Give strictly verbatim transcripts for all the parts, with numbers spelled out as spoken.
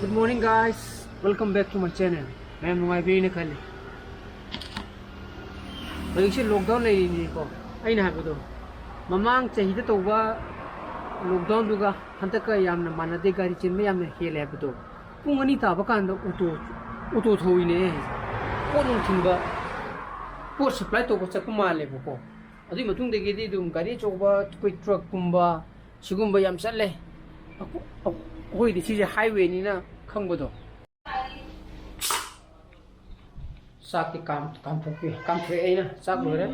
Good morning, guys. Welcome back to my channel. ꯃꯌꯥꯝ ꯅꯨꯡꯉꯥꯏꯕꯤꯔꯤꯅ ꯈꯜꯂꯤ꯫ ꯍꯧꯖꯤꯛꯁꯦ ꯂꯣꯛꯗꯥꯎꯟ ꯂꯩꯔꯤꯅꯤꯀꯣ꯫ ꯑꯩꯅ ꯍꯥꯏꯕꯗꯣ, ꯃꯃꯥꯡ ꯆꯍꯤꯗ ꯇꯧꯕ ꯂꯣꯛꯗꯥꯎꯟꯗꯨꯒ ꯍꯟꯗꯛꯀ ꯌꯥꯝꯅ ꯃꯥꯟꯅꯗꯦ꯫ ꯒꯥꯔꯤ ꯆꯦꯟꯕ ꯌꯥꯝꯅ ꯍꯦꯜꯂꯦ ꯍꯥꯏꯕꯗꯣ꯫ ꯄꯨꯡ ꯑꯅꯤ ꯇꯥꯕ ꯀꯥꯟꯗ ꯑꯣꯇꯣ, ꯑꯣꯇꯣ ꯊꯧꯏꯅꯦ꯫ ꯄꯣꯠ ꯅꯨꯡ ꯊꯤꯟꯕ, ꯄꯣꯠ ꯁꯄ꯭ꯂꯥꯏ ꯇꯧꯕ ꯆꯠꯄ ꯃꯥꯜꯂꯦꯕꯀꯣ꯫ ꯑꯗꯨꯒꯤ ꯃꯇꯨꯡꯗꯒꯤꯗꯤ ꯑꯗꯨꯝ ꯒꯥꯔꯤ ꯑꯆꯧꯕ, ꯑꯩꯈꯣꯏ ꯇ꯭ꯔꯛꯀꯨꯝꯕ, ꯁꯤꯒꯨꯝꯕ ꯌꯥꯝ ꯆꯠꯂꯦ꯫ ꯑꯩꯈꯣ-, ꯑꯩꯈꯣꯏꯗꯤ ꯁꯤꯁꯦ ꯍꯥꯏꯋꯦꯅꯤꯅ ꯈꯪꯕꯗꯣ꯫ ꯆꯥꯛꯇꯤ ꯀꯥꯝ-, ꯀꯥꯝꯊꯣꯛꯄꯤ-, ꯀꯥꯝꯊꯣꯛꯑꯦ ꯑꯩꯅ꯫ ꯆꯥꯛ ꯂꯣꯏꯔꯦ꯫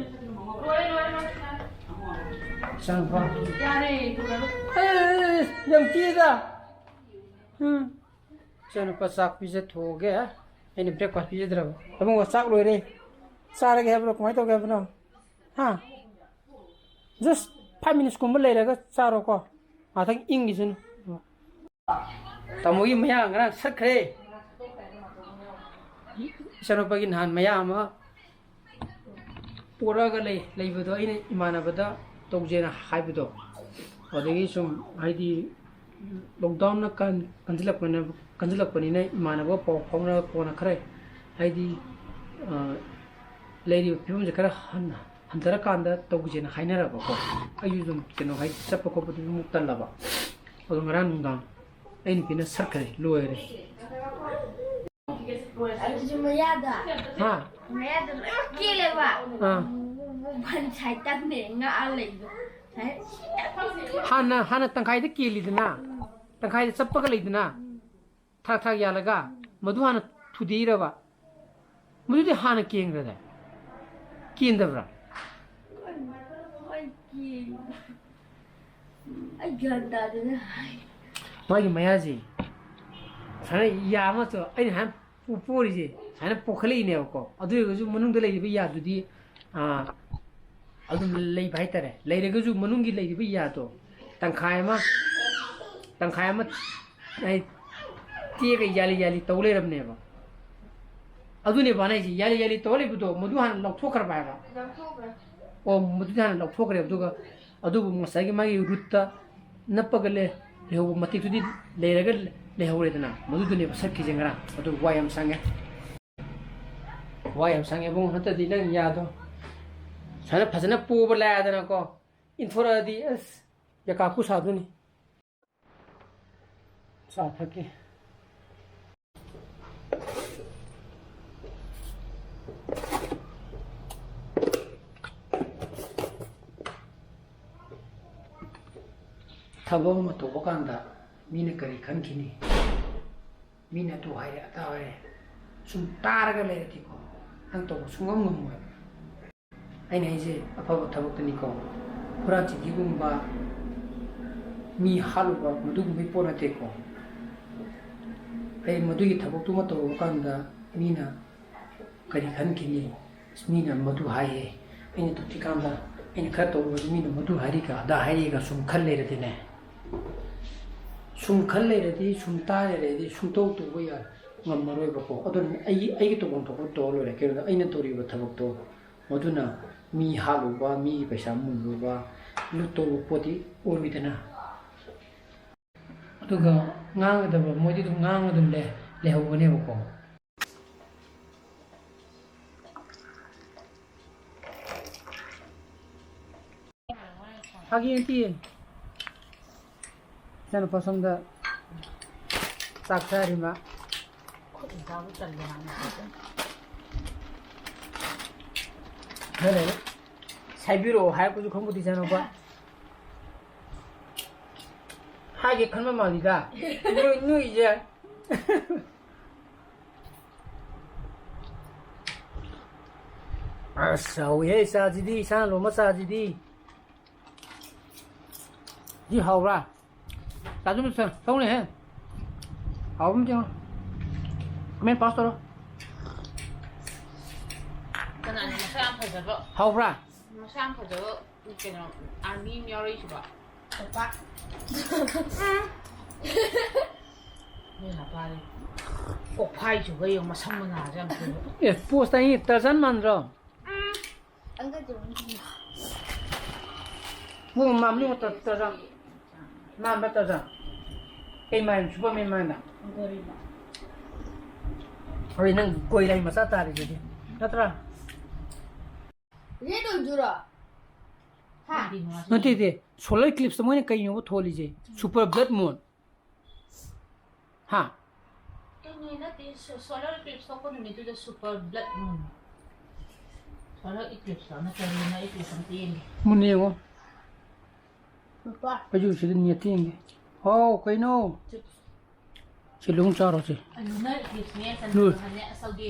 ꯏꯆꯥꯅꯨꯄꯥ꯫ ꯌꯥꯔꯦ, ꯂꯣꯏꯔꯦ꯫ ꯑꯦ, ꯌꯥꯝ ꯊꯤꯗ꯫ ꯎꯝ꯫ ꯏꯆꯥꯅꯨꯄꯥ ꯆꯥꯛ ꯄꯤꯖꯊꯣꯛꯑꯒꯦ꯫ ꯑꯩꯅ ꯕ꯭ꯔꯦꯛꯐꯥꯁ ꯄꯤꯖꯗ꯭ꯔꯕ꯫ ꯑꯕꯨꯡꯉꯣ, ꯆꯥꯛ ꯂꯣꯏꯔꯦ꯫ ꯆꯥꯔꯒꯦ ꯍꯥꯏꯕ꯭ꯔꯣ? ꯀꯃꯥꯏꯅ ꯇꯧꯒꯦ ꯍꯥꯏꯕꯅꯣ? ꯍꯥ? Just five minutes ꯀꯨꯝꯕ ꯂꯩꯔꯒ ꯆꯥꯔꯣꯀꯣ꯫ ꯉꯥꯛꯇꯪ ꯏꯪꯈꯤꯁꯅꯨ꯫ ꯇꯥꯃꯣꯒꯤ ꯃꯌꯥ ꯉꯔꯥꯡ ꯁꯠꯈ꯭ꯔꯦ꯫ ꯏꯆꯥꯅꯨꯄꯥꯒꯤ ꯅꯍꯥꯟ ꯃꯌꯥ ꯑꯃ ꯄꯣꯔꯛꯑꯒ ꯂꯩ, ꯂꯩꯕꯗꯣ ꯑꯩꯅ ꯏꯃꯥꯟꯅꯕꯗ ꯇꯧꯖꯦꯅ ꯍꯥꯏꯕꯗꯣ꯫ ꯑꯗꯒꯤ ꯁꯨꯝ ꯍꯥꯏꯗꯤ ꯂꯣꯛꯗꯥꯎꯟꯅ ꯀꯟ-, ꯀꯟꯁꯤꯜꯂꯛꯄꯅ-, ꯀꯟꯁꯤꯜꯂꯛꯄꯅꯤꯅ ꯏꯃꯥꯟꯅꯕꯒ ꯄꯥꯎ ꯐꯥꯎꯅꯔꯒ ꯀꯣꯟꯅ ꯈꯔ ꯍꯥꯏꯗꯤ, ꯑ, ꯂꯩꯔꯤꯕ ꯐꯤꯕꯝꯁꯦ ꯈꯔ ꯍꯟ-, ꯍꯟꯊꯔꯀꯥꯟꯗ ꯇꯧꯁꯦꯅ ꯍꯥꯏꯅꯔꯕꯀꯣ꯫ ꯑꯩꯁꯨ ꯑꯗꯨꯝ ꯀꯩꯅꯣ ꯍꯥꯏ ꯆꯠꯄ ꯈꯣꯠꯄꯗꯨꯁꯨ ꯑꯃꯨꯛ ꯇꯜꯂꯕ꯫ ꯑꯗꯣ ꯉꯔꯥꯡ ꯅꯨꯡꯗꯥꯡ ꯑꯩ ꯅꯨꯄꯤꯅ ꯁꯠꯈ꯭ꯔꯦ, ꯂꯣꯏꯔꯦ꯫ ꯑꯗꯨꯁꯨ ꯃꯌꯥꯗ꯫ ꯍꯥ? ꯃꯌꯥꯗ ꯂꯣꯏꯅꯃꯛ ꯀꯦꯜꯂꯦꯕ꯫ ꯑꯥ꯫ ꯐꯟ ꯁꯥꯏꯠ ꯇꯝꯅꯦ ꯉꯥꯛꯑ ꯂꯩꯕ꯫ ꯍꯥꯟꯅ, ꯍꯥꯟꯅ ꯇꯪꯈꯥꯏꯗ ꯀꯦꯜꯂꯤꯗꯅ, ꯇꯪꯈꯥꯏꯗ ꯆꯞꯄꯒ ꯂꯩꯗꯅ, ꯊꯥꯛ ꯊꯥꯛ ꯌꯥꯜꯂꯒ, ꯃꯗꯨ ꯍꯥꯟꯅ ꯊꯨꯗꯦꯛꯏꯔꯕ? ꯃꯗꯨꯗꯤ ꯍꯥꯟꯅ ꯀꯦꯟꯈ꯭ꯔꯗꯥꯏ? ꯀꯦꯟꯗꯕ꯭ꯔꯥ? ꯑꯩ ꯒ꯭ꯌꯥꯟ ꯇꯥꯗꯦꯗ꯫ ꯃꯥꯒꯤ ꯃꯌꯥꯁꯤ ꯁꯨꯃꯥꯏꯅ ꯌꯥ ꯑꯃ ꯆꯣ-, ꯑꯩꯅ ꯍꯥꯏ ꯄꯣ-, ꯄꯣꯔꯤꯁꯦ ꯁꯨꯃꯥꯏꯅ ꯄꯣꯈꯠꯂꯛꯏꯅꯦꯕꯀꯣ꯫ ꯑꯗꯨ ꯑꯣꯏꯔꯒꯁꯨ ꯃꯅꯨꯡꯗ ꯂꯩꯔꯤꯕ ꯌꯥꯗꯨꯗꯤ, ꯑꯥ, ꯑꯗꯨꯝ ꯂꯩꯕ ꯍꯥꯏꯇꯥꯔꯦ꯫ ꯂꯩꯔꯒꯁꯨ ꯃꯅꯨꯡꯒꯤ ꯂꯩꯔꯤꯕ ꯌꯥꯗꯣ ꯇꯪꯈꯥꯏ ꯑꯃ, ꯇꯪꯈꯥꯏ ꯑꯃ, ꯑꯩ ꯇꯦꯛꯑꯒ ꯌꯥꯂꯤ ꯌꯥꯂꯤ ꯇꯧ ꯂꯩꯔꯝꯅꯦꯕ꯫ ꯑꯗꯨꯅꯦꯕ ꯑꯩꯅ ꯍꯥꯏꯁꯦ, ꯌꯥꯂꯤ ꯌꯥꯂꯤ ꯇꯧ ꯂꯩꯕꯗꯣ, ꯃꯗꯨ ꯍꯥꯟꯅ ꯂꯧꯊꯣꯛꯈ꯭ꯔꯕ ꯍꯥꯏꯕ꯫ ꯂꯧꯊꯣꯛꯈ꯭ꯔꯦ꯫ ꯑꯣ, ꯃꯗꯨꯗꯤ ꯍꯥꯟꯅ ꯂꯧꯊꯣꯛꯈ꯭ꯔꯦ꯫ ꯑꯗꯨꯒ ꯑꯗꯨꯕꯨ ꯉꯁꯥꯏꯒꯤ ꯃꯥꯒꯤ ꯔꯨꯠꯇ ꯅꯞꯄꯒ ꯂꯩ, ꯂꯩꯍꯧꯕ ꯃꯇꯤꯛꯇꯨꯗꯤ ꯂꯩꯔꯒ ꯂꯩꯍꯧꯔꯦꯗꯅ, ꯃꯗꯨꯗꯨꯅꯦꯕ ꯁꯛꯈꯤꯁꯦ ꯉꯔꯥꯡ꯫ ꯑꯗꯨ ꯋꯥ ꯌꯥꯝ ꯁꯪꯉꯦ, ꯋꯥ ꯌꯥꯝ ꯁꯪꯉꯦ ꯏꯕꯨꯡꯉꯣ꯫ ꯅꯠꯇ꯭ꯔꯗꯤ ꯅꯪ ꯌꯥꯗꯣ ꯁꯨꯃꯥꯏꯅ ꯐꯖꯅ ꯄꯣꯕ ꯂꯥꯛꯑꯦꯗꯅꯀꯣ, ꯏꯟꯊꯣꯔꯛꯑꯗꯤ ꯑꯁ ꯌꯥꯀꯥꯀꯨ ꯁꯥꯗꯣꯏꯅꯤ꯫ ꯆꯥ ꯊꯛꯀꯦ꯫ ꯊꯕꯛ ꯑꯃ ꯇꯧꯕ ꯀꯥꯟꯗ ꯃꯤꯅ ꯀꯔꯤ ꯈꯟꯈꯤꯅꯤ? ꯃꯤꯅ ꯑꯗꯨ ꯍꯥꯏꯔꯦ, ꯑꯗꯥ ꯍꯥꯏꯔꯦ, ꯁꯨꯝ ꯇꯥꯔꯒ ꯂꯩꯔꯗꯤꯀꯣ, ꯅꯪ ꯇꯧꯕ ꯁꯨꯡꯉꯝ ꯉꯝꯃꯣꯏꯕ꯫ ꯑꯩꯅ ꯍꯥꯏꯁꯦ ꯑꯐꯕ ꯊꯕꯛꯇꯅꯤꯀꯣ꯫ ꯍꯨꯔꯥꯟ ꯆꯤꯟꯊꯤꯒꯨꯝꯕ, ꯃꯤ ꯍꯥꯠꯂꯨꯕ, ꯃꯗꯨꯒꯨꯝꯕꯒꯤ ꯄꯣꯠ ꯅꯠꯇꯦꯀꯣ꯫ ꯑꯩ ꯃꯗꯨꯒꯤ ꯊꯕꯛꯇꯨꯃ ꯇꯧꯔꯨꯕ ꯀꯥꯟꯗ ꯃꯤꯅ ꯀꯔꯤ ꯈꯟꯈꯤꯅꯤ? ꯑꯁ, ꯃꯤꯅ ꯃꯗꯨ ꯍꯥꯏꯌꯦ, ꯑꯩꯅ ꯇꯧꯗ꯭ꯔꯤꯀꯥꯟꯗ ꯑꯩꯅ ꯈꯔ ꯇꯧꯔꯨꯕꯗ ꯃꯤꯅ ꯃꯗꯨ ꯍꯥꯏꯔꯤꯒ ꯑꯗꯥ ꯍꯥꯏꯔꯤꯒ ꯁꯨꯝ ꯈꯜ ꯂꯩꯔꯗꯤꯅꯦ, ꯁꯨꯝ ꯈꯜ ꯂꯩꯔꯗꯤ, ꯁꯨꯝ ꯇꯥ ꯂꯩꯔꯗꯤ ꯁꯨꯡꯇꯧ ꯇꯧꯕ ꯌꯥ-, ꯉꯝꯃꯔꯣꯏꯕꯀꯣ꯫ ꯑꯗꯨꯅ ꯑꯩ, ꯑꯩꯒꯤ ꯇꯧꯐꯝ ꯊꯣꯛꯄ ꯇꯧꯔ ꯂꯣꯏꯔꯦ꯫ ꯀꯩꯅꯣꯗ ꯑꯩꯅ ꯇꯧꯔꯤꯕ ꯊꯕꯛꯇꯣ ꯃꯗꯨꯅ ꯃꯤ ꯍꯥꯠꯂꯨꯕ, ꯃꯤꯒꯤ ꯄꯩꯁꯥ ꯃꯨꯜꯂꯨꯕ, ꯂꯨꯠ ꯇꯧꯕ ꯄꯣꯠꯇꯤ ꯑꯣꯏꯔꯣꯏꯗꯅ꯫ ꯑꯗꯨꯒ ꯉꯥꯡꯒꯗꯕ ꯃꯣꯏꯗꯤ ꯑꯗꯨꯝ ꯉꯥꯡꯉ ꯑꯗꯨꯝ ꯂꯩ-, ꯂꯩꯍꯧꯒꯅꯦꯕꯀꯣ꯫ ꯐꯥꯒꯤ ꯅꯠꯇꯤꯌꯦ꯫ ꯏꯆꯥꯅꯨꯄꯥ ꯁꯣꯝꯗ ꯆꯥꯛ ꯆꯥꯔꯤ ꯃꯥ꯫ ꯈꯨꯠ ꯆꯥꯕ ꯇꯜꯂꯦ ꯍꯥꯏꯅ꯫ ꯈꯔ ꯂꯩꯔꯦ꯫ ꯁꯥꯏꯕꯤꯔꯛꯑꯣ ꯍꯥꯏꯔꯛꯄꯁꯨ ꯈꯪꯄꯣꯠꯇꯦ ꯏꯆꯥꯅꯨꯄꯥ꯫ ꯍꯥꯏꯒꯦ ꯈꯟꯕ ꯃꯥꯜꯂꯤꯗ꯫ ꯅꯣꯏ, ꯅꯣꯏꯁꯦ꯫ ꯑꯁ, ꯍꯥꯎꯋꯤꯍꯦ ꯆꯥꯁꯤꯗꯤ, ꯏꯁꯥꯅ ꯂꯣꯟꯕ ꯆꯥꯁꯤꯗꯤ꯫ ꯁꯤ ꯍꯥꯎꯕ꯭ꯔꯥ? ꯆꯥꯁꯤ ꯃꯁꯦ, ꯊꯧꯅꯦꯍꯦ꯫ ꯍꯥꯎꯕ ꯑꯃ ꯌꯦꯡꯉꯣ꯫ ꯃꯦꯟ ꯄꯥꯁ ꯇꯧꯔꯣ꯫ ꯀꯅꯥꯅꯣ ꯃꯁꯥ ꯌꯥꯝ ꯐꯖꯕ? ꯍꯥꯎꯕ꯭ꯔꯥ? ꯃꯁꯥ ꯌꯥꯝ ꯐꯖꯕ ꯀꯩꯅꯣ ꯑꯥꯔꯃꯤ ꯑꯃ ꯌꯥꯎꯔꯛꯏꯁꯤꯕꯣ? ꯀꯣꯛꯐꯥꯏ꯫ ꯅꯣꯏ ꯅꯄꯥꯗꯤ ꯀꯣꯛꯐꯥꯏꯁꯨꯒ ꯌꯦꯡꯉꯣ, ꯃꯁꯝ ꯃꯅꯥꯁꯦ ꯌꯥꯝ ꯐꯖꯕ꯫ ꯑꯦ, ꯄꯣꯁ ꯇꯥꯏꯅꯤ, ꯇꯔꯖꯥꯟ ꯃꯥꯟꯗ꯭ꯔꯣ? ꯃꯣꯏ ꯃꯥꯝꯂꯤ ꯃꯇꯝ ꯇꯔꯖꯥꯟ꯫ ꯃꯥꯝꯕ ꯇꯔꯖꯥꯟ꯫ ꯀꯩ ꯃꯥꯏꯅꯣ? ꯁꯨꯄꯔꯃꯦꯟ ꯃꯥꯏꯅ? ꯒꯣꯔꯤꯂꯥ꯫ ꯍꯣꯏ, ꯅꯪ ꯒꯣꯔꯤꯂꯥꯒꯤ ꯃꯆꯥ ꯇꯥꯔꯦ ꯑꯗꯨꯗꯤ, ꯅꯠꯇ꯭ꯔꯥ? ꯔꯦꯗ ꯑꯣꯏꯗꯣꯏꯔꯣ? ꯍꯥ? ꯅꯠꯇꯦ, ꯅꯠꯇꯦ, ꯁꯣꯂꯔ ꯏꯀ꯭ꯂꯤꯞꯁꯇ ꯃꯣꯏꯅ ꯀꯩꯅꯣꯕ ꯊꯣꯜꯂꯤꯁꯦ? Super blood moon. ꯍꯥ? ꯑꯗꯨꯅꯦ, ꯅꯠꯇꯦ, ꯁꯣ-, ꯁꯣꯂꯔ ꯏꯀ꯭ꯂꯤꯞꯁ ꯊꯣꯛꯄ ꯅꯨꯃꯤꯠꯇꯨꯗ super blood moon. Solar eclipse ꯂꯣ ꯅꯠꯇ꯭ꯔꯒ ꯂꯨꯅꯔ ꯏꯀ꯭ꯂꯤꯞꯁ ꯑꯝꯇ ꯌꯦꯡꯒꯦ꯫ ꯃꯨꯟꯅ ꯌꯦꯡꯉꯣ꯫ ꯂꯨꯄꯥ꯫ ꯑꯩꯁꯨ ꯁꯤꯗ ꯅꯦꯠꯇ ꯌꯦꯡꯒꯦ꯫ ꯍꯥꯎ, ꯀꯩꯅꯣ? ꯆꯤꯞꯁ꯫ ꯁꯤ ꯂꯨꯍꯣꯡ ꯆꯥꯔꯣ ꯁꯤ꯫ ꯂꯨꯅꯔ ꯏꯀ꯭ꯂꯤꯞꯁꯅꯦ, ꯂꯨ- ꯆꯟꯗ꯭ꯔꯃꯥꯅꯦ, ꯑꯁ, ꯑꯗꯨꯗꯤ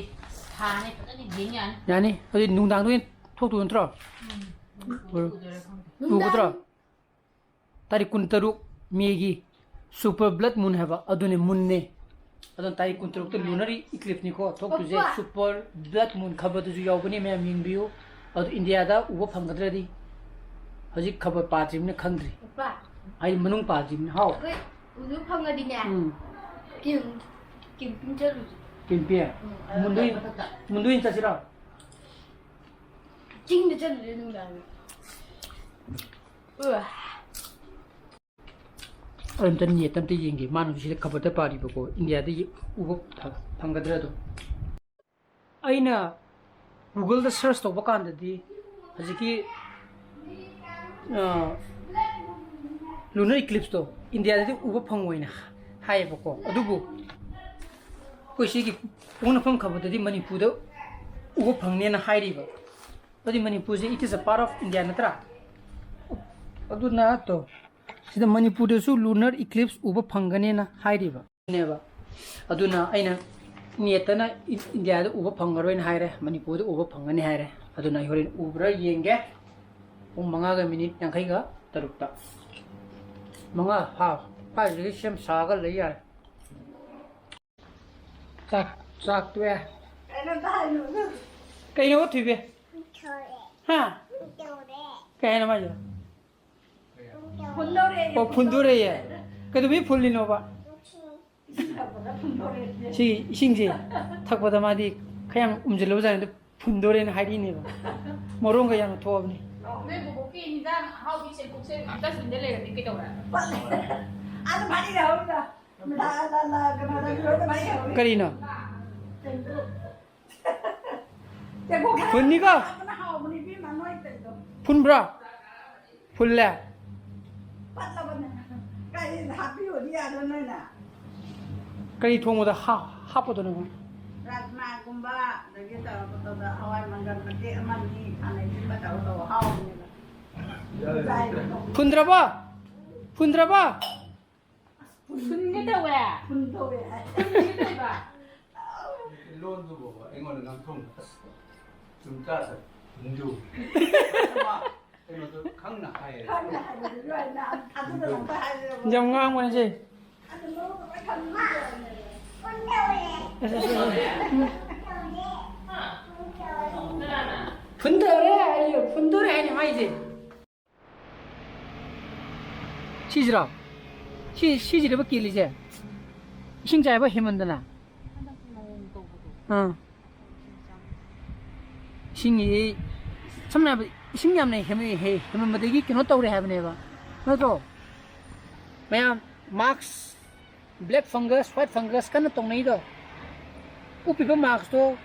ꯊꯥꯅꯦ, ꯐꯖꯅ ꯌꯦꯡ ꯌꯥꯅꯤ꯫ ꯌꯥꯅꯤ꯫ ꯑꯗꯨꯗꯤ ꯅꯨꯡꯗꯥꯡꯗ ꯑꯣꯏꯅ ꯊꯣꯛꯇꯣꯏ ꯅꯠꯇ꯭ꯔꯣ? ꯎꯝ꯫ ꯍꯣꯏ꯫ ꯎꯗꯣꯏꯔꯥ ꯈꯪꯗꯦ꯫ ꯎꯒꯗ꯭ꯔꯣ? ꯅꯨꯡꯗꯥꯡ꯫ ꯇꯥꯔꯤꯛ ꯀꯨꯟꯇꯔꯨꯛ ꯃꯦꯒꯤ ꯁꯨꯄꯔ ꯕ꯭ꯂꯗ ꯃꯨꯟ ꯍꯥꯏꯕ ꯑꯗꯨꯅꯦ, ꯃꯨꯟꯅꯦ꯫ ꯑꯗꯨꯅ ꯇꯥꯔꯤꯛ ꯀꯨꯟꯇꯔꯨꯛꯇ ꯂꯨꯅꯔꯤ ꯏꯀ꯭ꯂꯤꯞꯁꯅꯤꯀꯣ ꯊꯣꯛꯇꯣꯏꯁꯦ꯫ ꯄꯥꯄꯥ꯫ ꯁꯨꯄꯔ ꯕ꯭ꯂꯗ ꯃꯨꯟ ꯈꯕꯔꯗꯨꯁꯨ ꯌꯥꯎꯕꯅꯤ, ꯃꯌꯥꯝ ꯌꯦꯡꯕꯤꯌꯨ꯫ ꯑꯗꯨ ꯏꯟꯗꯤꯌꯥꯗ ꯎꯕ ꯐꯪꯒꯗ꯭ꯔꯗꯤ ꯍꯧꯖꯤꯛ ꯈꯕꯔ ꯄꯥꯗ꯭ꯔꯤꯕꯅꯤꯅ ꯈꯪꯗ꯭ꯔꯤ꯫ ꯄꯥꯄꯥ꯫ ꯍꯥꯏꯗꯤ ꯃꯅꯨꯡ ꯄꯥꯗ꯭ꯔꯤꯕꯅꯤ꯫ ꯍꯥꯎ꯫ ꯑꯩꯈꯣꯏ ꯎꯕ ꯐꯪꯉꯗꯤꯅꯦ꯫ ꯎꯝ꯫ ꯀꯦꯝ-, ꯀꯦꯝꯄꯤꯡ ꯆꯠꯂꯨꯁꯦ꯫ ꯀꯦꯝꯄꯤꯡ? ꯎꯝ, ꯃꯨꯟꯗꯣꯏ-, ꯃꯊꯛꯇ꯫ ꯃꯨꯟꯗꯣꯏ ꯆꯠꯁꯤꯔꯣ? ꯆꯤꯡꯗ ꯆꯠꯂꯨꯁꯦ ꯅꯨꯡꯗꯥꯡꯗ꯫ ꯎ꯫ ꯑꯩ ꯑꯝꯇ ꯅꯦꯠꯇ ꯑꯝꯇ ꯌꯦꯡꯒꯦ꯫ ꯃꯥꯅ ꯍꯧꯖꯤꯛ ꯁꯤꯗ ꯈꯕꯔꯗ ꯄꯥꯔꯤꯕꯀꯣ, ꯏꯟꯗꯤꯌꯥꯗ ꯌꯦ-, ꯎꯕ ꯐ-, ꯐꯪꯒꯗ꯭ꯔꯥ ꯑꯗꯣ? ꯑꯩꯅ ꯒꯨꯒꯜꯗ ꯁꯔꯁ ꯇꯧꯕ ꯀꯥꯟꯗꯗꯤ ꯍꯧꯖꯤꯛꯀꯤ, ꯑ, ꯂꯨꯅꯔ ꯏꯀ꯭ꯂꯤꯞꯁꯇꯣ ꯏꯟꯗꯤꯌꯥꯗꯗꯤ ꯎꯕ ꯐꯪꯉꯣꯏꯅ ꯍꯥꯏꯌꯦꯕꯀꯣ꯫ ꯑꯗꯨꯕꯨ ꯑꯩꯈꯣꯏ ꯁꯤꯒꯤ ꯄꯣꯛꯅꯐꯝ ꯈꯕꯔꯗꯗꯤ ꯃꯅꯤꯄꯨꯔꯗ ꯎꯕ ꯐꯪꯅꯦꯅ ꯍꯥꯏꯔꯤꯕ꯫ ꯑꯗꯨꯗꯤ ꯃꯅꯤꯄꯨꯔꯁꯦ, it is a part of India, ꯅꯠꯇ꯭ꯔꯥ? ꯑꯗꯨꯅ ꯇꯣ, ꯁꯤꯗ ꯃꯅꯤꯄꯨꯔꯗꯁꯨ ꯂꯨꯅꯔ ꯏꯀ꯭ꯂꯤꯞꯁ ꯎꯕ ꯐꯪꯒꯅꯦꯅ ꯍꯥꯏꯔꯤꯕ꯫ ꯅꯦꯕ꯫ ꯑꯗꯨꯅ ꯑꯩꯅ ꯅꯦꯠꯇꯅ ꯏꯟ-, ꯏꯟꯗꯤꯌꯥꯗ ꯎꯕ ꯐꯪꯉꯔꯣꯏꯅ ꯍꯥꯏꯔꯦ, ꯃꯅꯤꯄꯨꯔꯗ ꯎꯕ ꯐꯪꯒꯅꯤ ꯍꯥꯏꯔꯦ꯫ ꯑꯗꯨꯅ ꯑꯩ ꯍꯣꯔꯦꯟ ꯎꯕ꯭ꯔꯥ ꯌꯦꯡꯒꯦ꯫ ꯄꯨꯡ ꯃꯉꯥꯒ ꯃꯤꯅꯤꯠ ꯌꯥꯡꯈꯩꯒ ꯇꯔꯨꯛꯇ꯫ ꯃꯉꯥ ꯐꯥ-, ꯐꯥꯗ꯭ꯔꯤꯉꯩ ꯁꯦꯝ ꯁꯥꯒ ꯂꯩ ꯌꯥꯔꯦ꯫ ꯆꯥꯛ, ꯆꯥꯛ ꯇꯣꯛꯑꯦ꯫ ꯀꯩꯅꯣ ꯑꯝꯇ ꯍꯥꯏꯌꯨ꯫ ꯀꯩꯅꯣ ꯊꯣꯏꯕꯤ? ꯍꯥ? ꯀꯩ ꯍꯥꯏꯅꯣ ꯃꯥꯏꯗꯣ? ꯐꯨꯟꯗꯧꯔꯦ꯫ ꯑꯣ, ꯐꯨꯟꯗꯣꯔꯛꯑꯦ꯫ ꯀꯩꯗꯧꯕꯩ ꯐꯨꯜꯂꯤꯅꯣꯕ? ꯏꯁꯤꯡ ꯊꯛꯄꯗ ꯐꯨꯟꯗꯣꯔꯛꯑꯦ꯫ ꯁꯤ ꯏꯁꯤꯡꯁꯦ ꯊꯛꯄꯗ ꯃꯥꯗꯤ ꯈꯔ ꯌꯥꯝ ꯎꯝꯁꯤꯜꯂꯕ ꯖꯥꯠꯅꯤ, ꯑꯗꯨ ꯐꯨꯟꯗꯣꯔꯦꯅ ꯍꯥꯏꯔꯤꯅꯦꯕ꯫ ꯃꯔꯣꯡꯒ ꯌꯥꯝꯅ ꯊꯣꯛꯑꯕꯅꯤ꯫ ꯅꯣꯏ ꯕꯣꯕꯣꯛꯀꯤ ꯍꯤꯟꯖꯥꯡ ꯑꯍꯥꯎꯕꯤ ꯆꯦꯡꯀꯨꯞꯁꯦ dustbinꯗ ꯂꯩꯔꯗꯤ ꯀꯩꯗꯧꯔꯦ? ꯑꯥꯗ ꯃꯥꯗꯤ ꯂꯩꯍꯧꯔꯤꯕ꯫ ꯀꯔꯤꯅꯣ? ꯐꯨꯟꯅꯤꯀꯣ? ꯐꯨꯟꯕ꯭ꯔꯣ? ꯐꯨꯜꯂꯦ? ꯀꯔꯤ ꯊꯣꯡꯕꯗ ꯍꯥ-, ꯍꯥꯞꯄꯗꯣꯏꯅꯣ? ꯔꯥꯖꯃꯥꯒꯨꯝꯕ, ꯑꯗꯒꯤ ꯇꯧꯔꯒ ꯇꯧꯕ ꯍꯋꯥꯏ ꯃꯪꯒꯜ ꯃꯇꯦꯛ ꯑꯃ ꯑꯅꯤ ꯈꯥꯃꯦꯟꯁꯤꯟꯕ ꯇꯧꯔꯒ ꯇꯧꯕ ꯍꯥꯎꯕꯅꯦꯕ꯫ ꯐꯨꯟꯗ꯭ꯔꯕꯣ? ꯐꯨꯟꯗ꯭ꯔꯕꯣ? ꯐꯨꯟꯒꯦ ꯇꯧꯋꯦ꯫ ꯐꯨꯟ ꯇꯧꯋꯦ ꯍꯥꯏ꯫ ꯐꯨꯟꯒꯦ ꯇꯧꯕ꯫ ꯂꯣꯟꯗꯨꯕꯣꯕ ꯑꯩꯉꯣꯟꯗ ꯉꯥꯡꯊꯣꯛꯅ ꯑꯁ ꯆꯨꯝ ꯆꯥꯗ ꯐꯨꯟꯗꯨ꯫ ꯃꯥ ꯀꯩꯅꯣꯗꯣ ꯈꯪꯅ ꯍꯥꯏꯌꯦ꯫ ꯈꯪꯅ ꯍꯥꯏꯕꯗꯨ ꯂꯣꯏꯅ ꯊꯥꯖꯗꯅ ꯑꯝꯇ ꯍꯥꯏꯔꯦꯕ꯫ ꯌꯥꯝ ꯉꯥꯡꯕꯅꯦ ꯁꯤ꯫ ꯑꯗꯨ ꯂꯣꯟꯗꯣ ꯂꯣꯏ ꯈꯪꯅ ꯍꯥꯏꯔꯦꯕ꯫ ꯑꯁ, ꯑꯁ, ꯑꯁ, ꯑꯁ꯫ ꯐꯨꯟ ꯇꯧꯔꯦ ꯍꯥꯏꯌꯦ, ꯐꯨꯟ ꯇꯧꯔꯦ ꯍꯥꯏꯅꯦ ꯃꯥꯏꯁꯦ꯫ ꯁꯤꯁꯤꯔꯣ? ꯁꯤ, ꯁꯤꯁꯤꯔꯕ ꯀꯦꯜꯂꯤꯁꯦ? ꯏꯁꯤꯡ ꯆꯥꯏꯕ ꯍꯦꯟꯃꯟꯗꯅ? ꯑꯥ꯫ ꯏꯁꯤꯡꯁꯤ, ꯁꯝꯅ ꯍꯥꯏꯔꯕꯗ, ꯏꯁꯤꯡ ꯌꯥꯝꯅ ꯍꯦꯟꯃ-, ꯍꯦ-, ꯍꯦꯟꯃꯟꯕꯗꯒꯤ ꯀꯩꯅꯣ ꯇꯧꯔꯦ ꯍꯥꯏꯕꯅꯦꯕ, ꯅꯠꯇ꯭ꯔꯣ? ꯃꯌꯥꯝ, mask, black fungus, white fungus ꯀꯟꯅ ꯇꯧꯅꯩꯗꯣ꯫ ꯎꯞꯄꯤꯕ maskꯇꯣ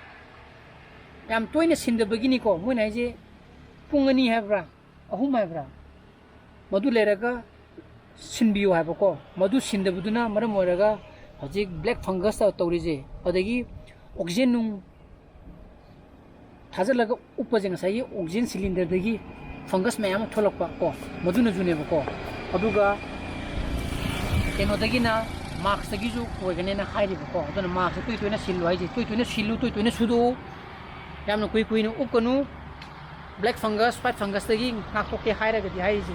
ꯌꯥꯝ ꯇꯣꯏꯅ ꯁꯤꯟꯗꯕꯒꯤꯅꯤꯀꯣ꯫ ꯃꯣꯏꯅ ꯍꯥꯏꯁꯦ ꯄꯨꯡ ꯑꯅꯤ ꯍꯥꯏꯕ꯭ꯔꯥ, ꯑꯍꯨꯝ ꯍꯥꯏꯕ꯭ꯔꯥ, ꯃꯗꯨ ꯂꯩꯔꯒ ꯁꯤꯟꯕꯤꯌꯨ ꯍꯥꯏꯕꯀꯣ꯫ ꯃꯗꯨ ꯁꯤꯟꯗꯕꯗꯨꯅ ꯃꯔꯝ ꯑꯣꯏꯔꯒ ꯍꯧꯖꯤꯛ black fungus ꯇꯧꯔꯤꯁꯦ꯫ ꯑꯗꯒꯤ oxygen ꯅꯨꯡ ꯊꯥꯖꯤꯜꯂꯒ ꯎꯞꯄꯁꯦ, ꯉꯁꯥꯏꯒꯤ oxygen cylinderꯗꯒꯤ fungus ꯃꯌꯥꯝ ꯑꯃ ꯊꯣꯛꯂꯛꯄ ꯀꯣ, ꯃꯗꯨꯅꯁꯨꯅꯦꯕꯀꯣ꯫ ꯑꯗꯨꯒ ꯀꯩꯅꯣꯗꯒꯤꯅ, maskꯇꯒꯤꯁꯨ ꯑꯣꯏꯒꯅꯦꯅ ꯍꯥꯏꯔꯤꯕꯀꯣ꯫ ꯑꯗꯨꯅ maskꯁꯦ ꯇꯣꯏ ꯇꯣꯏꯅ ꯁꯤꯜꯂꯨ ꯍꯥꯏꯁꯦ, ꯇꯣꯏ ꯇꯣꯏꯅ ꯁꯤꯜꯂꯨ, ꯇꯣꯏ ꯇꯣꯏꯅ ꯁꯨꯗꯣꯛꯎ꯫ ꯌꯥꯝꯅ ꯀꯨꯏ ꯀꯨꯏꯅ ꯎꯞꯀꯅꯨ꯫ Black fungus, white fungusꯇꯒꯤ ꯉꯥꯛꯊꯣꯛꯀꯦ ꯍꯥꯏꯔꯒꯗꯤ ꯍꯥꯏꯔꯤꯁꯦ꯫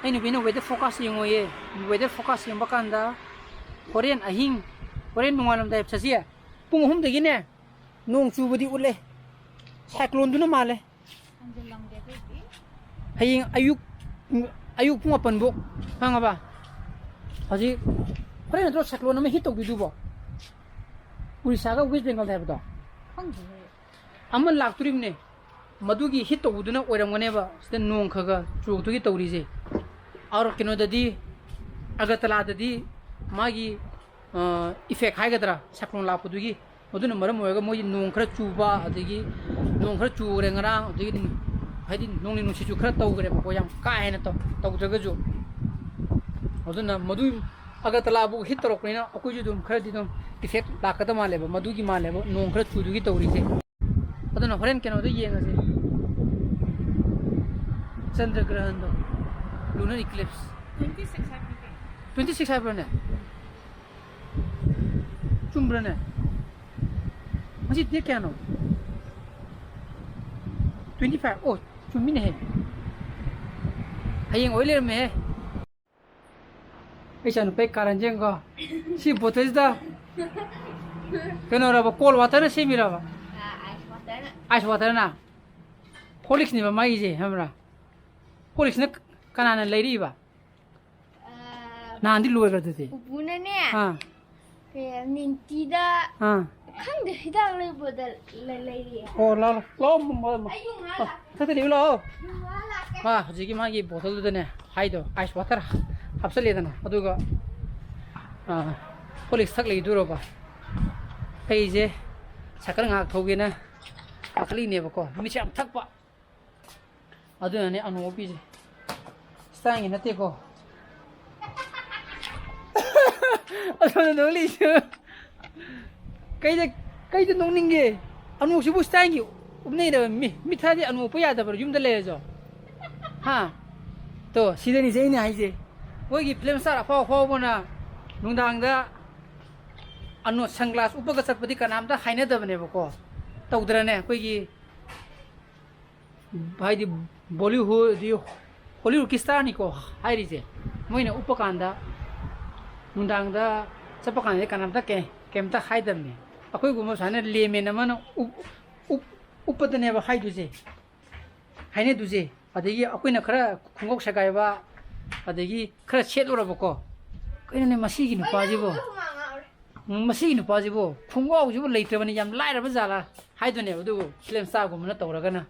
ꯑꯩ ꯅꯨꯄꯤꯅ weather forecast ꯌꯦꯡꯉꯣꯌꯦ꯫ Weather forecast ꯌꯦꯡꯕ ꯀꯥꯟꯗ ꯍꯣꯔꯦꯟ ꯑꯍꯤꯡ, ꯍꯣꯔꯦꯟ ꯅꯣꯡꯉꯥꯜꯂꯝꯗꯥꯏ ꯆꯠꯁꯤ꯫ ꯄꯨꯡ ꯑꯍꯨꯝꯗꯒꯤꯅꯦ ꯅꯣꯡ ꯆꯨꯕꯗꯤ ꯎꯠꯂꯦ꯫ Cycloneꯗꯨꯅ ꯃꯥꯜꯂꯦ꯫ ꯍꯌꯦꯡ ꯑꯌꯨꯛ, ꯑꯌꯨꯛ ꯄꯨꯡ ꯃꯥꯄꯟ ꯐꯥꯎ ꯈꯪꯉꯕ? ꯍꯧꯖꯤꯛ ꯍꯣꯔꯦꯟ ꯅꯠꯇ꯭ꯔꯣ cyclone ꯑꯃ hit ꯇꯧꯗꯣꯏꯗꯨꯕꯣ? ꯎꯔꯤꯁꯥꯒ West Bengalꯗ ꯍꯥꯏꯕꯗꯣ? ꯈꯪꯗꯦꯍꯦ꯫ ꯑꯃ ꯂꯥꯛꯇꯣꯔꯤꯕꯅꯦ꯫ ꯃꯗꯨꯒꯤ hit ꯇꯧꯕꯗꯨꯅ ꯑꯣꯏꯔꯝꯒꯅꯦꯕ ꯁꯤꯗ ꯅꯣꯡ ꯈꯔ ꯈꯔ ꯆꯨꯔꯛꯇꯨꯒꯤ ꯇꯧꯔꯤꯁꯦ꯫ ꯑꯥ, ꯀꯩꯅꯣꯗꯗꯤ, ꯑꯒꯔꯇꯂꯥꯗꯗꯤ ꯃꯥꯒꯤ ꯏꯐꯦꯛ ꯍꯥꯏꯒꯗ꯭ꯔꯥ, ꯁꯥꯏꯀ꯭ꯂꯣꯟ ꯂꯥꯛꯄꯗꯨꯒꯤ, ꯃꯗꯨꯅ ꯃꯔꯝ ꯑꯣꯏꯔꯒ ꯃꯣꯏꯗꯤ ꯅꯣꯡ ꯈꯔ ꯆꯨꯕ, ꯑꯗꯒꯤ ꯅꯣꯡ ꯈꯔ ꯆꯨꯈ꯭ꯔꯦ ꯉꯔꯥꯡ, ꯑꯗꯒꯤ ꯍꯥꯏꯗꯤ ꯅꯣꯡꯂꯩ ꯅꯨꯡꯁꯤꯠꯁꯨ ꯈꯔ ꯇꯧꯈ꯭ꯔꯦꯕꯀꯣ, ꯌꯥꯝ ꯀꯥ ꯍꯦꯟꯅ ꯇꯧ- ꯇꯧꯗ꯭ꯔꯒꯁꯨ꯫ ꯑꯗꯨꯅ ꯃꯗꯨ ꯑꯒꯔꯇꯂꯥꯕꯨ ꯍꯤꯠ ꯇꯧꯔꯛꯄꯅꯤꯅ ꯑꯩꯈꯣꯏꯁꯨ ꯑꯗꯨꯝ ꯈꯔꯗꯤ ꯑꯗꯨꯝ ꯏꯐꯦꯛ ꯂꯥꯛꯀꯗꯕ ꯃꯥꯜꯂꯦꯕ, ꯃꯗꯨꯒꯤ ꯃꯥꯜꯂꯦꯕ ꯅꯣꯡ ꯈꯔ ꯆꯨꯗꯨꯒꯤ ꯇꯧꯔꯤꯁꯦ꯫ ꯑꯗꯨꯅ ꯍꯣꯔꯦꯟ ꯀꯩꯅꯣꯗꯣ ꯌꯦꯡꯉꯁꯦ, Chandra ꯒ꯭ꯔꯍꯟꯗꯣ, lunar eclipse. Twenty six ꯍꯥꯏꯕꯅꯦ꯫ Twenty six ꯍꯥꯏꯕ꯭ꯔꯅꯦ? ꯆꯨꯝꯕ꯭ꯔꯅꯦ? ꯉꯁꯤ ꯗꯦꯠ ꯀꯌꯥꯅꯣ? Twenty five꯫ ꯑꯣ, ꯆꯨꯝꯃꯤꯅꯦꯍꯦ꯫ ꯍꯌꯦꯡ ꯑꯣꯏ ꯂꯩꯔꯝꯃꯦꯍꯦ꯫ ꯑꯩ ꯏꯆꯥꯅꯨꯄꯥ ꯀꯥꯔꯟꯁꯦ ꯌꯦꯡꯉꯨꯀꯣ꯫ ꯁꯤ ꯕꯣꯇꯜꯁꯤꯗ ꯀꯩꯅꯣꯔꯕ, ꯀꯣꯜ ꯋꯥꯇꯔꯅ ꯁꯦꯝꯃꯤꯔꯕ? ꯑꯥꯏꯁ ꯋꯥꯇꯔꯅ꯫ ꯑꯥꯏꯁ ꯋꯥꯇꯔꯅ? ꯍꯣꯔꯂꯤꯛꯁꯅꯦꯕ ꯃꯥꯒꯤꯁꯦ, ꯈꯪꯕ꯭ꯔꯥ? ꯍꯣꯔꯂꯤꯛꯁꯅ ꯀꯅꯥꯅ ꯂꯩꯔꯤꯕ? ꯑꯥ, ꯅꯍꯥꯟꯗꯤ ꯂꯣꯏꯈ꯭ꯔꯗꯨꯗꯤ꯫ ꯄꯨꯄꯨꯅꯅꯦ꯫ ꯑꯥ꯫ ꯀꯩ, ꯅꯤꯡꯇꯤꯗ ꯑꯥ꯫ ꯈꯪꯗꯦ, ꯍꯤꯗꯥꯛ ꯂꯩꯕꯗ ꯂꯩ-, ꯂꯩꯔꯤ꯫ ꯑꯣ, ꯂꯥꯛꯑꯣ, ꯂꯥꯛꯑꯣ, ꯃ-, ꯃ-, ꯑꯩ ꯌꯨꯝ ꯍꯥꯜꯂ ꯑꯣ, ꯂꯥꯛꯀꯦ꯫ ꯊꯛꯇ ꯂꯩꯌꯨ ꯂꯥꯛꯑꯣ꯫ ꯌꯨꯝ ꯍꯥꯜꯂ ꯂꯥꯛꯀꯦ꯫ ꯃꯥ ꯍꯧꯖꯤꯛꯀꯤ ꯃꯥꯒꯤ ꯕꯣꯇꯜꯗꯨꯗꯅꯦ, ꯍꯥꯏꯗꯣ, ꯑꯥꯏꯁ ꯋꯥꯇꯔ ꯍꯥꯞꯆꯜꯂꯦꯗꯅ, ꯑꯗꯨꯒ, ꯑꯥ, ꯍꯣꯔꯂꯤꯛꯁ ꯊꯛ ꯂꯩꯗꯣꯏꯔꯣꯕ꯫ ꯑꯩꯁꯦ ꯁꯥꯏꯀꯜ ꯉꯥꯏꯍꯥꯛ ꯊꯧꯒꯦꯅ ꯀꯥꯈꯠꯂꯛꯏꯅꯦꯕꯀꯣ, ꯃꯤꯁꯦ ꯌꯥꯝ ꯊꯛꯄ꯫ ꯑꯗꯨꯅꯅꯦ ꯑꯅꯨ ꯑꯣꯄꯤꯁꯦ꯫ ꯁ꯭ꯇꯥꯏꯜꯒꯤ ꯅꯠꯇꯦꯀꯣ꯫ ꯑꯗꯨꯅ ꯅꯣꯛꯂꯤꯁꯨ꯫ ꯀꯩꯗ, ꯀꯩꯗ ꯅꯣꯛꯅꯤꯡꯒꯦ? ꯑꯅꯨꯁꯤꯕꯨ ꯁ꯭ꯇꯥꯏꯜꯒꯤ ꯎꯞꯅꯩꯔꯕ ꯃꯤ? ꯃꯤꯠ ꯊꯥꯗꯤ ꯑꯅꯨ ꯎꯞꯄ ꯌꯥꯗꯕ꯭ꯔꯥ ꯌꯨꯝꯗ ꯂꯩꯔꯁꯨ? ꯍꯥ? ꯇꯣ, ꯁꯤꯗꯅꯤꯁꯦ ꯑꯩꯅ ꯍꯥꯏꯁꯦ꯫ ꯃꯣꯏꯒꯤ ꯐꯤꯂꯝ ꯁ꯭ꯇꯥꯔ ꯑꯐꯥꯎ ꯑꯐꯥꯎꯕꯅ ꯅꯨꯡꯗꯥꯡꯗ ꯑꯅꯨ ꯁꯟꯒ꯭ꯂꯥꯁ ꯎꯞꯄꯒ ꯆꯠꯄꯗꯤ ꯀꯅꯥꯝꯇ ꯍꯥꯏꯅꯗꯕꯅꯦꯕꯀꯣ꯫ ꯇꯧꯗ꯭ꯔꯅꯦ? ꯑꯩꯈꯣꯏꯒꯤ ꯍꯥꯏꯗꯤ ꯕꯣꯂꯤꯍꯨꯗ, ꯍꯣꯂꯤꯋꯨꯗꯀꯤ ꯁ꯭ꯇꯥꯔꯅꯤꯀꯣ ꯍꯥꯏꯔꯤꯁꯦ꯫ ꯃꯣꯏꯅ ꯎꯞꯄ ꯀꯥꯟꯗ, ꯅꯨꯡꯗꯥꯡꯗ ꯆꯠꯄ ꯀꯥꯟꯗꯗꯤ ꯀꯅꯥꯝꯇ ꯀꯩ-, ꯀꯩꯝꯇ ꯍꯥꯏꯗꯕꯅꯦ꯫ ꯑꯩꯈꯣꯏꯒꯨꯝꯕ ꯁꯨꯃꯥꯏꯅ ꯂꯦꯃꯦꯟ ꯑꯃꯅ ꯎꯞ-, ꯎꯞ-, ꯎꯞꯄꯗꯅꯦꯕ ꯍꯥꯏꯗꯣꯏꯁꯦ, ꯍꯥꯏꯅꯗꯣꯏꯁꯦ꯫ ꯑꯗꯒꯤ ꯑꯩꯈꯣꯏꯅ ꯈꯔ ꯈꯣꯡꯒ꯭ꯔꯥꯎ ꯁꯦꯒꯥꯏꯕ, ꯑꯗꯒꯤ ꯈꯔ ꯁꯦꯠꯂꯨꯔꯕꯀꯣ, "ꯀꯩꯅꯣꯅꯦ ꯃꯁꯤꯒꯤ ꯅꯨꯄꯥꯁꯤꯕꯣ?" ꯎꯝ, ꯃꯁꯤꯒꯤ ꯅꯨꯄꯥꯁꯤꯕꯨ ꯈꯣꯡꯒ꯭ꯔꯥꯎꯁꯤꯕꯨ ꯂꯩꯇ꯭ꯔꯕꯅꯤ, ꯌꯥꯝ ꯂꯥꯏꯔꯕ ꯖꯥꯠꯂꯥ ꯍꯥꯏꯗꯨꯅꯦꯕ꯫ ꯑꯗꯨꯕꯨ ꯐꯤꯂꯝ ꯁ꯭ꯇꯥꯔꯒꯨꯝꯕꯅ ꯇꯧꯔꯒꯅ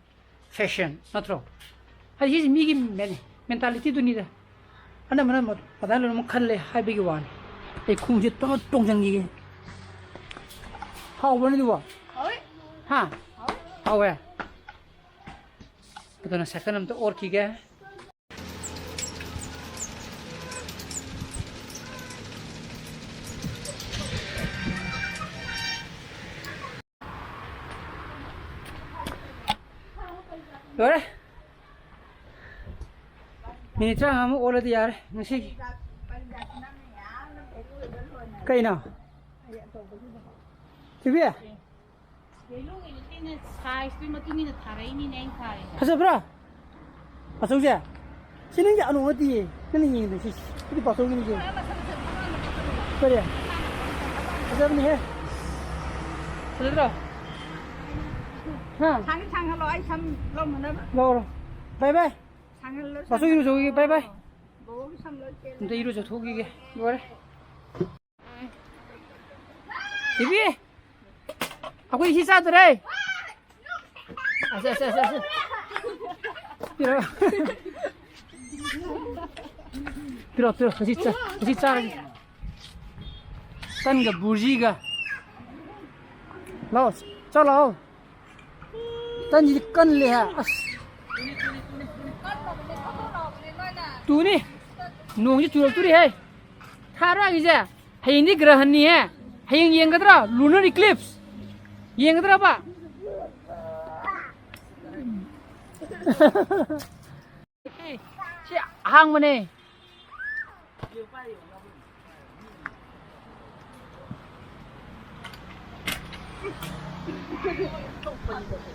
ꯐꯦꯁꯟ ꯅꯠꯇ꯭ꯔꯣ? ꯍꯥꯏꯗꯤ ꯁꯤꯁꯦ ꯃꯤꯒꯤ ꯃꯦꯟ-, ꯃꯦꯟꯇꯥꯂꯤꯇꯤꯗꯨꯅꯤꯗ꯫ ꯑꯅꯝꯕꯅ ꯃ-, ꯑꯗꯥꯏꯅ ꯂꯣꯏꯅꯃꯛ ꯈꯜꯂꯦ ꯍꯥꯏꯕꯒꯤ ꯋꯥꯅꯤ꯫ ꯑꯩ ꯈꯣꯡꯁꯦ ꯇꯣꯡ-, ꯇꯣꯡꯁꯤꯟꯈꯤꯒꯦ꯫ ꯍꯥꯎꯕ꯭ꯔꯅꯦ ꯑꯗꯨꯕꯣ? ꯍꯥꯎꯋꯦ꯫ ꯍꯥ? ꯍꯥꯎꯋꯦ꯫ ꯍꯥꯎꯋꯦ? ꯑꯗꯨꯅ ꯁꯥꯏꯀꯜ ꯑꯝꯇ ꯑꯣꯠꯈꯤꯒꯦ꯫ ꯂꯣꯏꯔꯦ꯫ ꯃꯤꯅꯤꯠ ꯇꯔꯥꯃꯉꯥꯃꯨꯛ ꯑꯣꯠꯂꯗꯤ ꯌꯥꯔꯦ ꯉꯁꯤꯒꯤ꯫ ꯀꯩꯅꯣ? ꯊꯣꯏꯕꯤ? ꯌꯦꯂꯣꯒꯤꯗꯤ ꯑꯩꯅ ꯁꯥꯏꯖꯇꯨꯒꯤ ꯃꯇꯨꯡ ꯏꯟꯅ ꯊꯥꯔꯛꯏꯅꯤꯅꯦ ꯑꯩꯅ ꯊꯥꯔꯤꯁꯦ꯫ ꯐꯖꯕ꯭ꯔꯥ? ꯑꯆꯧꯁꯦ? ꯁꯤ ꯅꯪꯒꯤ ꯑꯅꯧ ꯅꯠꯇꯤꯌꯦ꯫ ꯅꯪꯅ ꯌꯦꯡꯉꯤꯗꯣ ꯁꯤ꯫ ꯁꯤꯗꯤ ꯄꯥꯆꯧꯒꯤꯅꯤ ꯁꯤ꯫ ꯀꯔꯤ? ꯐꯖꯕꯅꯤꯍꯦ꯫ ꯐꯖꯗ꯭ꯔꯣ? ꯍꯥ? ꯁꯥꯡ-, ꯁꯥꯡꯍꯜꯂꯣ, ꯑꯩ ꯁꯝ ꯂꯧꯅꯅꯕ꯫ ꯂꯧꯔꯣ꯫ ꯕꯥꯏ ꯕꯥꯏ꯫ ꯁꯥꯡꯍꯜꯂꯣ, ꯄꯥꯆꯧ ꯏꯔꯨꯖꯧꯈꯤꯒꯦ꯫ ꯕꯥꯏ ꯕꯥꯏ꯫ ꯁꯥꯡꯍꯜꯂꯣ꯫ ꯕꯣꯕꯣꯒꯤ ꯁꯝ ꯂꯣꯏ ꯀꯦꯜꯂꯦ꯫ ꯑꯝꯇ ꯏꯔꯨꯖꯊꯣꯛꯈꯤꯒꯦ꯫ ꯂꯣꯏꯔꯦ꯫ ꯏꯕꯤ! ꯑꯩꯈꯣꯏ ꯁꯤ ꯆꯥꯗꯣꯔꯦ꯫ ꯑꯁ, ꯑꯁ, ꯑꯁ, ꯑꯁ꯫ ꯄꯤꯔꯛꯑꯣ꯫ ꯄꯤꯔꯛꯑꯣ, ꯄꯤꯔꯛꯑꯣ꯫ ꯍꯧꯖꯤꯛ ꯆꯥ-, ꯍꯧꯖꯤꯛ ꯆꯥꯔꯒꯦ꯫ ꯇꯟꯒ ꯕꯨꯔꯖꯤꯒ꯫ ꯂꯥꯛꯑꯣ, ꯆꯥꯎ ꯂꯥꯛꯑꯣ꯫ ꯇꯟꯁꯤꯗꯤ ꯀꯜꯂꯦꯍꯦ꯫ ꯑꯁ꯫ ꯇꯨꯅꯤ꯫ ꯅꯣꯡꯁꯤ ꯆꯨꯔꯛꯇꯣꯔꯤꯍꯦ꯫ ꯊꯥꯔꯣꯏꯒꯤꯁꯦ꯫ ꯍꯌꯦꯡꯗꯤ ꯒ꯭ꯔꯍꯟꯅꯤꯍꯦ꯫ ꯍꯌꯦꯡ ꯌꯦꯡꯒꯗ꯭ꯔꯣ? Lunar eclipse꯫ ꯌꯦꯡꯒꯗ꯭ꯔꯕ? ꯁꯤ ꯑꯍꯥꯡꯕꯅꯦ꯫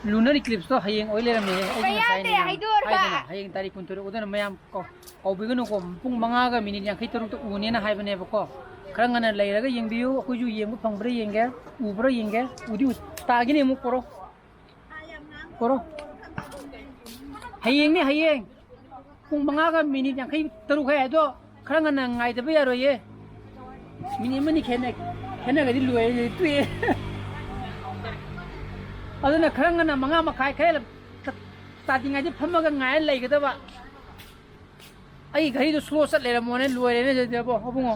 Lunar eclipse ꯇꯣ ꯍꯌꯦꯡ ꯑꯣꯏ ꯂꯩꯔꯝꯃꯦ꯫ ꯑꯩꯅ ꯉꯁꯥꯏꯅꯦ ꯀꯌꯥꯗ ꯍꯥꯏꯗꯣꯔꯕ? ꯍꯥꯏꯗꯅ, ꯍꯌꯦꯡ ꯇꯥꯔꯤꯛ ꯀꯨꯟꯇꯔꯨꯛ꯫ ꯑꯗꯨꯅ ꯃꯌꯥꯝ ꯀꯧ-, ꯀꯧꯕꯤꯒꯅꯨꯀꯣ꯫ ꯄꯨꯡ ꯃꯉꯥꯒ ꯃꯤꯅꯤꯠ ꯌꯥꯡꯈꯩ ꯇꯔꯨꯛꯇ ꯎꯅꯦꯅ ꯍꯥꯏꯕꯅꯦꯕꯀꯣ꯫ ꯈꯔ ꯉꯟꯅ ꯂꯩꯔꯒ ꯌꯦꯡꯕꯤꯌꯨ꯫ ꯑꯩꯈꯣꯏꯁꯨ ꯌꯦꯡꯕ ꯐꯪꯕ꯭ꯔꯥ ꯌꯦꯡꯒꯦ꯫ ꯎꯕ꯭ꯔꯥ ꯌꯦꯡꯒꯦ꯫ ꯎꯗꯤ ꯎ-, ꯇꯥꯒꯤꯅꯤ ꯑꯃꯨꯛ ꯄꯣꯔꯣ꯫ ꯄꯣꯔꯣ꯫ ꯍꯌꯦꯡꯅꯤ, ꯍꯌꯦꯡ꯫ ꯄꯨꯡ ꯃꯉꯥꯒ ꯃꯤꯅꯤꯠ ꯌꯥꯡꯈꯩ ꯇꯔꯨꯛ ꯍꯥꯏ ꯑꯗꯣ, ꯈꯔ ꯉꯟꯅ ꯉꯥꯏꯗꯕ ꯌꯥꯔꯣꯏꯌꯦ꯫ ꯃꯤꯅꯤꯠ ꯑꯃꯅꯤ ꯈꯦꯠꯅ-, ꯈꯦꯠꯅꯒꯗꯤ ꯂꯣꯏꯔꯦ, ꯇꯣꯛꯑꯦ꯫ ꯑꯗꯨꯅ ꯈꯔ ꯉꯟꯅ ꯃꯉꯥ ꯃꯈꯥꯏ ꯈꯔ ꯇꯥꯗ꯭ꯔꯤꯉꯩꯗ ꯐꯝꯃꯒ ꯉꯥꯏꯔ ꯂꯩꯒꯗꯕ꯫ ꯑꯩ ꯘꯔꯤꯗꯣ slow ꯆꯠ ꯂꯩꯔꯝꯃꯣꯅꯦ, ꯂꯣꯏꯔꯦꯅꯦ ꯑꯗꯨꯗꯤ ꯑꯕꯣ, ꯑꯕꯨꯡꯉꯣ꯫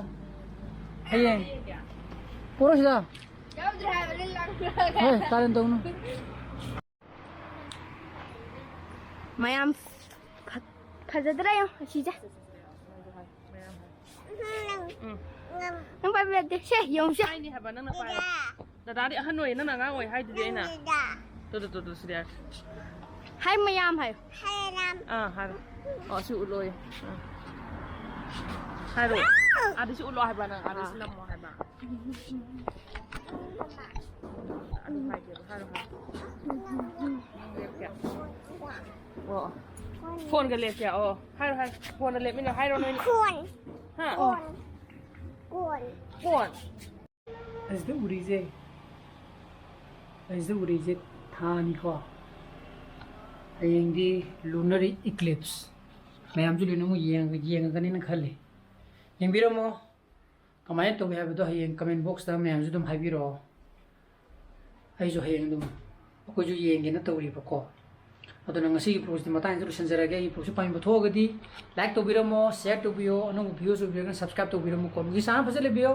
ꯍꯌꯦꯡ ꯄꯨꯔꯛꯁꯤꯗ꯫ ꯌꯥꯎꯗ꯭ꯔꯦ ꯍꯥꯏꯕꯅꯤ ꯂꯥꯛꯄꯤꯔꯒ꯫ ꯍꯣꯏ, ꯀꯥꯔꯟ ꯇꯧꯅꯨ꯫ ꯃꯌꯥꯝ ꯐ- ꯐꯖꯗ꯭ꯔꯥ ꯌꯦꯡꯉꯣ ꯑꯁꯤꯁꯦ꯫ ꯅꯪ ꯄꯥꯏꯕ ꯌꯥꯗꯦ꯫ ꯁꯦ ꯌꯦꯡꯉꯨꯁꯦ꯫ ꯍꯥꯏꯅꯤ ꯍꯥꯏꯕ ꯅꯪꯅ ꯄꯥꯏꯔꯣ꯫ ꯗꯗꯥꯗꯤ ꯑꯍꯟ ꯑꯣꯏꯌꯦ, ꯅꯪꯅ ꯑꯉꯥꯡ ꯑꯣꯏ ꯍꯥꯏꯗꯨꯗꯤ ꯑꯩꯅ꯫ ꯇꯨ ꯇꯨ ꯇꯨ ꯇꯨ ꯁꯤꯗꯤ ꯌꯥꯔꯦ꯫ ꯍꯥꯏ ꯃꯌꯥꯝ ꯍꯥꯏꯌꯨ꯫ ꯑꯥ ꯍꯥꯏꯔꯣ꯫ ꯑꯣ ꯁꯤ ꯎꯠꯂꯣꯌꯦ꯫ ꯑꯥ꯫ ꯍꯥꯏꯔꯣ꯫ ꯑꯥꯗꯤ ꯁꯤ ꯎꯠꯂꯣ ꯍꯥꯏꯕ ꯅꯪ, ꯑꯥꯗꯤ ꯁꯤ ꯅꯝꯃꯣ ꯍꯥꯏꯕ꯫ ꯑꯗꯨ ꯍꯥꯏꯒꯦꯕ, ꯍꯥꯏꯔꯣ ꯍꯥꯏꯔꯣ꯫ ꯂꯦꯞꯀꯦ꯫ ꯑꯣ꯫ ꯐꯣꯟꯒ ꯂꯦꯞꯀꯦ꯫ ꯑꯣ ꯍꯥꯏꯔꯣ ꯍꯥꯏꯔꯣ꯫ ꯐꯣꯟꯗ ꯂꯦꯞꯃꯤꯟꯅ ꯍꯥꯏꯔꯣ ꯅꯣꯏꯅꯤ꯫ ꯀꯣꯟ꯫ ꯍꯥ꯫ ꯀꯣꯟ꯫ ꯀꯣꯟ꯫ ꯐꯣꯟ꯫ ꯑꯁꯤꯗ ꯎꯔꯤꯁꯦ, ꯑꯁꯤꯗ ꯎꯔꯤꯁꯦ ꯊꯥꯅꯤꯀꯣ꯫ ꯍꯌꯦꯡꯗꯤ lunar eclipse꯫ ꯃꯌꯥꯝꯁꯨ ꯂꯣꯏꯅꯃꯛ ꯌꯦꯡꯉ- ꯌꯦꯡꯉꯒꯅꯤꯅ ꯈꯜꯂꯤ꯫ ꯌꯦꯡꯕꯤꯔꯝꯃꯣ꯫ ꯀꯃꯥꯏꯅ ꯇꯧꯏ ꯍꯥꯏꯕꯗꯣ ꯍꯌꯦꯡ comment boxꯇ ꯃꯌꯥꯝꯁꯨ ꯑꯗꯨꯝ ꯍꯥꯏꯕꯤꯔꯛꯑꯣ꯫ ꯑꯩꯁꯨ ꯍꯌꯦꯡ ꯑꯗꯨꯝ ꯑꯩꯈꯣꯏꯁꯨ ꯌꯦꯡꯒꯦꯅ ꯇꯧꯔꯤꯕꯀꯣ꯫ ꯑꯗꯨꯅ ꯉꯁꯤꯒꯤ vlogꯁꯤꯗꯤ ꯃꯇꯥꯡꯁꯤꯗ ꯂꯣꯏꯁꯤꯟꯖꯔꯒꯦ꯫ ꯑꯩꯒꯤ vlogꯁꯤ ꯄꯥꯝꯕꯤꯕ ꯊꯣꯛꯑꯒꯗꯤ like ꯇꯧꯕꯤꯔꯝꯃꯣ, share ꯇꯧꯕꯤꯌꯣ, ꯑꯅꯧꯕ viewers ꯑꯣꯏꯕꯤꯔꯒꯅ subscribe ꯇꯧꯕꯤꯔꯝꯃꯣꯀꯣ꯫ ꯃꯤꯒꯤ channel ꯐꯖ ꯂꯩꯕꯤꯌꯣ꯫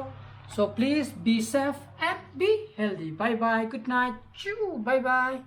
So please be safe and be healthy. Bye bye, good night, chew, bye bye.